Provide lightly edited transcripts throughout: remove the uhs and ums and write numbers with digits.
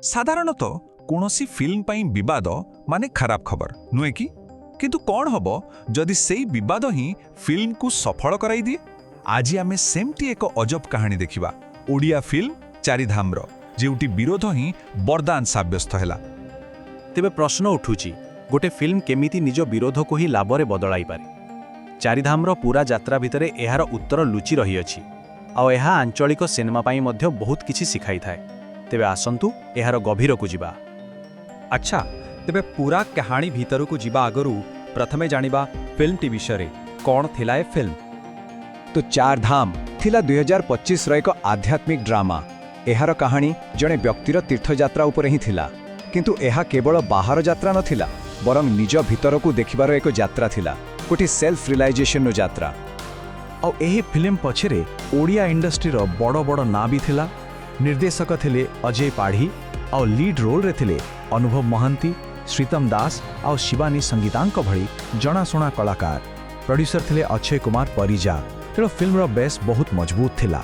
ସାଧାରଣତଃ କୌଣସି ଫିଲ୍ମ ପାଇଁ ବିବାଦ ମାନେ ଖରାପ ଖବର, ନୁହେଁ କି? କିନ୍ତୁ କ'ଣ ହବ ଯଦି ସେଇ ବିବାଦ ହିଁ ଫିଲ୍ମକୁ ସଫଳ କରାଇଦିଏ? ଆଜି ଆମେ ସେମିତି ଏକ ଅଜବ କାହାଣୀ ଦେଖିବା, ଓଡ଼ିଆ ଫିଲ୍ମ ଚାରିଧାମର, ଯେଉଁଠି ବିରୋଧ ହିଁ ବରଦାନ ସାବ୍ୟସ୍ତ ହେଲା। ତେବେ ପ୍ରଶ୍ନ ଉଠୁଛି, ଗୋଟେ ଫିଲ୍ମ କେମିତି ନିଜ ବିରୋଧକୁ ହିଁ ଲାଭରେ ବଦଳାଇପାରେ? ଚାରିଧାମର ପୁରା ଯାତ୍ରା ଭିତରେ ଏହାର ଉତ୍ତର ଲୁଚି ରହିଅଛି। ଆଉ ଏହା ଆଞ୍ଚଳିକ ସିନେମା ପାଇଁ ମଧ୍ୟ ବହୁତ କିଛି ଶିଖାଇଥାଏ। ତେବେ ଆସନ୍ତୁ, ଏହାର ଗଭୀରକୁ ଯିବା। ଆଚ୍ଛା, ତେବେ ପୁରା କାହାଣୀ ଭିତରକୁ ଯିବା ଆଗରୁ ପ୍ରଥମେ ଜାଣିବା ଫିଲ୍ମଟି ବିଷୟରେ। କ'ଣ ଥିଲା ଏ ଫିଲ୍ମ? ତ ଚାରଧାମ ଥିଲା 2025ର ଏକ ଆଧ୍ୟାତ୍ମିକ ଡ୍ରାମା। ଏହାର କାହାଣୀ ଜଣେ ବ୍ୟକ୍ତିର ତୀର୍ଥଯାତ୍ରା ଉପରେ ହିଁ ଥିଲା। କିନ୍ତୁ ଏହା କେବଳ ବାହାର ଯାତ୍ରା ନଥିଲା, ବରଂ ନିଜ ଭିତରକୁ ଦେଖିବାର ଏକ ଯାତ୍ରା ଥିଲା, ଗୋଟିଏ ସେଲ୍ଫ ରିଲାଇଜେସନର ଯାତ୍ରା। ଆଉ ଏହି ଫିଲ୍ମ ପଛରେ ଓଡ଼ିଆ ଇଣ୍ଡଷ୍ଟ୍ରିର ବଡ଼ ବଡ଼ ନାଁ ବି ଥିଲା। ନିର୍ଦ୍ଦେଶକ ଥିଲେ ଅଜୟ ପାଢ଼ୀ ଆଉ ଲିଡ୍ ରୋଲ୍ରେ ଥିଲେ ଅନୁଭବ ମହାନ୍ତି, ଶ୍ରୀତମ ଦାସ ଆଉ ଶିବାନୀ ସଙ୍ଗୀତାଙ୍କ ଭଳି ଜଣାଶୁଣା କଳାକାର। ପ୍ରଡ୍ୟୁସର ଥିଲେ ଅକ୍ଷୟ କୁମାର ପରିଜା। ତେଣୁ ଫିଲ୍ମର ବେସ୍ ବହୁତ ମଜବୁତ ଥିଲା।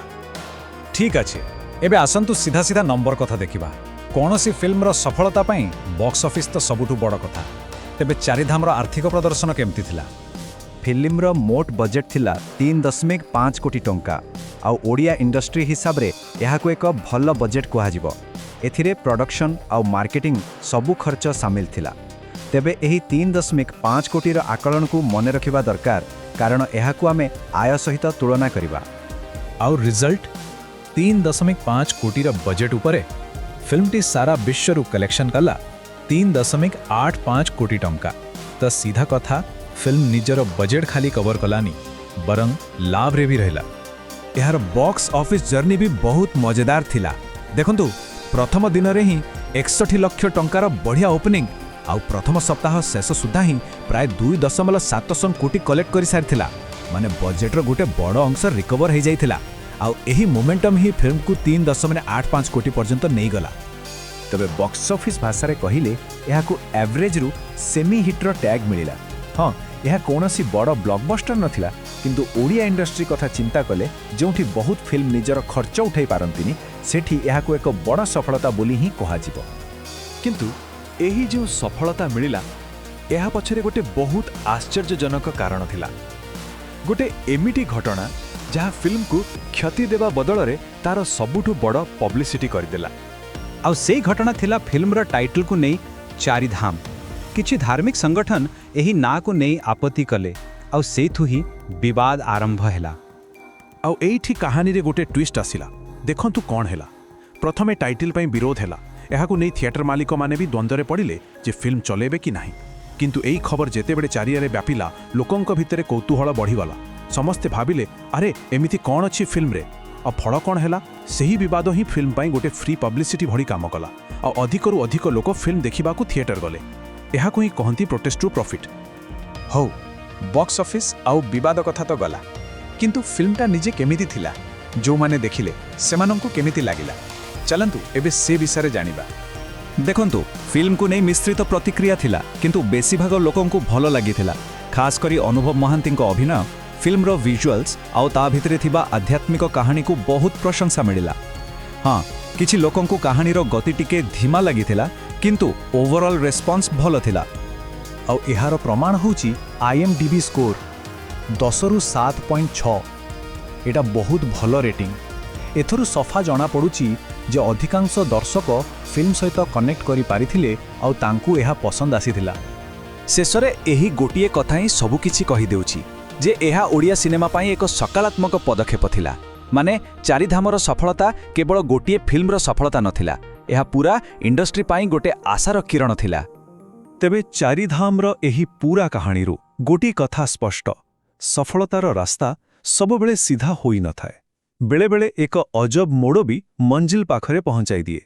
ଠିକ୍ ଅଛି, ଏବେ ଆସନ୍ତୁ ସିଧା ସିଧା ନମ୍ବର କଥା ଦେଖିବା। କୌଣସି ଫିଲ୍ମର ସଫଳତା ପାଇଁ ବକ୍ସ ଅଫିସ୍ ତ ସବୁଠୁ ବଡ଼ କଥା। ତେବେ ଚାରିଧାମର ଆର୍ଥିକ ପ୍ରଦର୍ଶନ କେମିତି ଥିଲା? ଫିଲ୍ମର ମୋଟ ବଜେଟ୍ ଥିଲା 3.5 କୋଟି ଟଙ୍କା। ଆଉ ଓଡ଼ିଆ ଇଣ୍ଡଷ୍ଟ୍ରି ହିସାବରେ ଏହାକୁ ଏକ ଭଲ ବଜେଟ୍ କୁହାଯିବ। ଏଥିରେ ପ୍ରଡକ୍ସନ୍ ଆଉ ମାର୍କେଟିଂ ସବୁ ଖର୍ଚ୍ଚ ସାମିଲ ଥିଲା। ତେବେ ଏହି 3.5 କୋଟିର ଆକଳନକୁ ମନେ ରଖିବା ଦରକାର, କାରଣ ଏହାକୁ ଆମେ ଆୟ ସହିତ ତୁଳନା କରିବା। ଆଉ ରିଜଲ୍ଟ? 3.5 କୋଟିର ବଜେଟ୍ ଉପରେ ଫିଲ୍ମଟି ସାରା ବିଶ୍ୱରୁ କଲେକ୍ସନ୍ କଲା 3.85 କୋଟି ଟଙ୍କା। ତ ସିଧା କଥା, ଫିଲ୍ମ ନିଜର ବଜେଟ୍ ଖାଲି କଭର କଲାନି, ବରଂ ଲାଭରେ ବି ରହିଲା। ଏହାର ବକ୍ସ ଅଫିସ୍ ଜର୍ଣ୍ଣି ବି ବହୁତ ମଜେଦାର ଥିଲା। ଦେଖନ୍ତୁ, ପ୍ରଥମ ଦିନରେ ହିଁ 61 ଲକ୍ଷ ଟଙ୍କାର ବଢ଼ିଆ ଓପନିଂ, ଆଉ ପ୍ରଥମ ସପ୍ତାହ ଶେଷ ସୁଦ୍ଧା ହିଁ ପ୍ରାୟ 2.70 କୋଟି କଲେକ୍ଟ କରିସାରିଥିଲା। ମାନେ ବଜେଟ୍ର ଗୋଟେ ବଡ଼ ଅଂଶ ରିକଭର ହେଇଯାଇଥିଲା। ଆଉ ଏହି ମୋମେଣ୍ଟମ୍ ହିଁ ଫିଲ୍ମକୁ 3.85 କୋଟି ପର୍ଯ୍ୟନ୍ତ ନେଇଗଲା। ତେବେ ବକ୍ସ ଅଫିସ୍ ଭାଷାରେ କହିଲେ ଏହାକୁ ଆଭରେଜରୁ ସେମି ହିଟ୍ର ଟ୍ୟାଗ୍ ମିଳିଲା। ହଁ, ଏହା କୌଣସି ବଡ଼ ବ୍ଲକବଷ୍ଟର ନଥିଲା, କିନ୍ତୁ ଓଡ଼ିଆ ଇଣ୍ଡଷ୍ଟ୍ରି କଥା ଚିନ୍ତା କଲେ, ଯେଉଁଠି ବହୁତ ଫିଲ୍ମ ନିଜର ଖର୍ଚ୍ଚ ଉଠାଇ ପାରନ୍ତିନି, ସେଠି ଏହାକୁ ଏକ ବଡ଼ ସଫଳତା ବୋଲି ହିଁ କୁହାଯିବ। କିନ୍ତୁ ଏହି ଯେଉଁ ସଫଳତା ମିଳିଲା, ଏହା ପଛରେ ଗୋଟେ ବହୁତ ଆଶ୍ଚର୍ଯ୍ୟଜନକ କାରଣ ଥିଲା। ଗୋଟେ ଏମିତି ଘଟଣା ଯାହା ଫିଲ୍ମକୁ କ୍ଷତି ଦେବା ବଦଳରେ ତାର ସବୁଠୁ ବଡ଼ ପବ୍ଲିସିଟି କରିଦେଲା। ଆଉ ସେଇ ଘଟଣା ଥିଲା ଫିଲ୍ମର ଟାଇଟଲକୁ ନେଇ, ଚାରିଧାମ। କିଛି ଧାର୍ମିକ ସଂଗଠନ ଏହି ନାଁକୁ ନେଇ ଆପତ୍ତି କଲେ, ଆଉ ସେଇଠୁ ହିଁ ବିବାଦ ଆରମ୍ଭ ହେଲା। ଆଉ ଏଇଠି କାହାଣୀରେ ଗୋଟେ ଟ୍ୱିଷ୍ଟ ଆସିଲା। ଦେଖନ୍ତୁ କ'ଣ ହେଲା। ପ୍ରଥମେ ଟାଇଟିଲ୍ ପାଇଁ ବିରୋଧ ହେଲା। ଏହାକୁ ନେଇ ଥିଏଟର ମାଲିକମାନେ ବି ଦ୍ୱନ୍ଦ୍ୱରେ ପଡ଼ିଲେ ଯେ ଫିଲ୍ମ ଚଲେଇବେ କି ନାହିଁ। କିନ୍ତୁ ଏଇ ଖବର ଯେତେବେଳେ ଚାରିଆଡ଼େ ବ୍ୟାପିଲା, ଲୋକଙ୍କ ଭିତରେ କୌତୂହଳ ବଢ଼ିଗଲା। ସମସ୍ତେ ଭାବିଲେ, ଆରେ, ଏମିତି କ'ଣ ଅଛି ଫିଲ୍ମରେ? ଆଉ ଫଳ କ'ଣ ହେଲା? ସେହି ବିବାଦ ହିଁ ଫିଲ୍ମ ପାଇଁ ଗୋଟେ ଫ୍ରି ପବ୍ଲିସିଟି ଭଳି କାମ କଲା, ଆଉ ଅଧିକରୁ ଅଧିକ ଲୋକ ଫିଲ୍ମ ଦେଖିବାକୁ ଥିଏଟର ଗଲେ। ଏହାକୁ ହିଁ କହନ୍ତି ପ୍ରୋଟେଷ୍ଟରୁ ପ୍ରଫିଟ୍। ହଉ, ବକ୍ସ ଅଫିସ୍ ଆଉ ବିବାଦ କଥା ତ ଗଲା, କିନ୍ତୁ ଫିଲ୍ମଟା ନିଜେ କେମିତି ଥିଲା? ଯେଉଁମାନେ ଦେଖିଲେ, ସେମାନଙ୍କୁ କେମିତି ଲାଗିଲା? ଚାଲନ୍ତୁ, ଏବେ ସେ ବିଷୟରେ ଜାଣିବା। ଦେଖନ୍ତୁ, ଫିଲ୍ମକୁ ନେଇ ମିଶ୍ରିତ ପ୍ରତିକ୍ରିୟା ଥିଲା, କିନ୍ତୁ ବେଶୀଭାଗ ଲୋକଙ୍କୁ ଭଲ ଲାଗିଥିଲା। ଖାସ୍ କରି ଅନୁଭବ ମହାନ୍ତିଙ୍କ ଅଭିନୟ, ଫିଲ୍ମର ଭିଜୁଆଲ୍ସ ଆଉ ତା ଭିତରେ ଥିବା ଆଧ୍ୟାତ୍ମିକ କାହାଣୀକୁ ବହୁତ ପ୍ରଶଂସା ମିଳିଲା। ହଁ, କିଛି ଲୋକଙ୍କୁ କାହାଣୀର ଗତି ଟିକେ ଧୀମା ଲାଗିଥିଲା, କିନ୍ତୁ ଓଭରଅଲ୍ ରେସ୍ପନ୍ସ ଭଲ ଥିଲା। ଆଉ ଏହାର ପ୍ରମାଣ ହେଉଛି ଆଇଏମ୍ଡିବି ସ୍କୋର, 10ରୁ 7.6। ଏଇଟା ବହୁତ ଭଲ ରେଟିଂ। ଏଥିରୁ ସଫା ଜଣାପଡ଼ୁଛି ଯେ ଅଧିକାଂଶ ଦର୍ଶକ ଫିଲ୍ମ ସହିତ କନେକ୍ଟ କରିପାରିଥିଲେ ଆଉ ତାଙ୍କୁ ଏହା ପସନ୍ଦ ଆସିଥିଲା। ଶେଷରେ ଏହି ଗୋଟିଏ କଥା ହିଁ ସବୁକିଛି କହିଦେଉଛି ଯେ ଏହା ଓଡ଼ିଆ ସିନେମା ପାଇଁ ଏକ ସକାରାତ୍ମକ ପଦକ୍ଷେପ ଥିଲା। ମାନେ ଚାରିଧାମର ସଫଳତା କେବଳ ଗୋଟିଏ ଫିଲ୍ମର ସଫଳତା ନଥିଲା, ଏହା ପୁରା ଇଣ୍ଡଷ୍ଟ୍ରି ପାଇଁ ଗୋଟେ ଆଶାର କିରଣ ଥିଲା। ତେବେ ଚାରିଧାମର ଏହି ପୁରା କାହାଣୀରୁ ଗୋଟିଏ କଥା ସ୍ପଷ୍ଟ: ସଫଳତାର ରାସ୍ତା ସବୁବେଳେ ସିଧା ହୋଇନଥାଏ। ବେଳେବେଳେ ଏକ ଅଜବ ମୋଡ଼ ବି ମଞ୍ଜିଲ ପାଖରେ ପହଞ୍ଚାଇ ଦିଏ।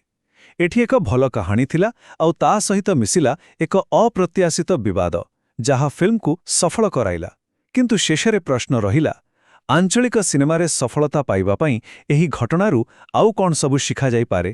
ଏଠି ଏକ ଭଲ କାହାଣୀ ଥିଲା, ଆଉ ତା ସହିତ ମିଶିଲା ଏକ ଅପ୍ରତ୍ୟାଶିତ ବିବାଦ, ଯାହା ଫିଲ୍ମକୁ ସଫଳ କରାଇଲା। କିନ୍ତୁ ଶେଷରେ ପ୍ରଶ୍ନ ରହିଲା, ଆଞ୍ଚଳିକ ସିନେମାରେ ସଫଳତା ପାଇବା ପାଇଁ ଏହି ଘଟଣାରୁ ଆଉ କ'ଣ ସବୁ ଶିଖାଯାଇପାରେ?